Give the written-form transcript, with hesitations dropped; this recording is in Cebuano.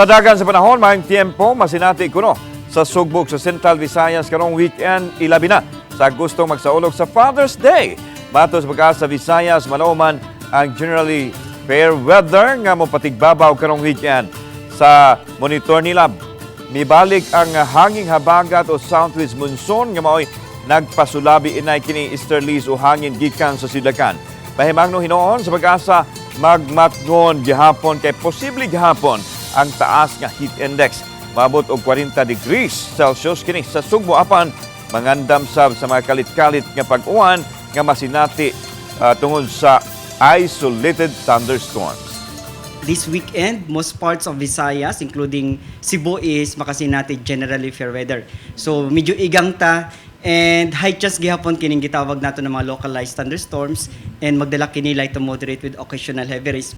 Sa dagan sa panahon, maayong tiempo, masinati kuno sa Sugbo ug sa Central Visayas karong weekend, ilabi na sa gustong magsaulog sa Father's Day. Matod sa Pag-asa Visayas, malauman ang generally fair weather nga mopatigbabaw karong weekend. Sa monitor nila, mibalik ang hanging habagat o southwest monsoon nga maoy nagpasulabi inay kini easterlies o hangin gikan sa sidlakan. Pahimangno hinuon sa Pag-asa, magmatngon gihapon kay posible gihapon ang taas nga heat index. Maabot og 40 degrees Celsius kini sa Sugbo, apan mangandam sab sa mga kalit-kalit nga pag-uwan nga masinati tungod sa isolated thunderstorms. This weekend, most parts of Visayas, including Cebu, is makasinati generally fair weather. So, medyo igang ta and high chance gihapon kining gitawag nato ng mga localized thunderstorms and magdala kini light to moderate with occasional heavy rains.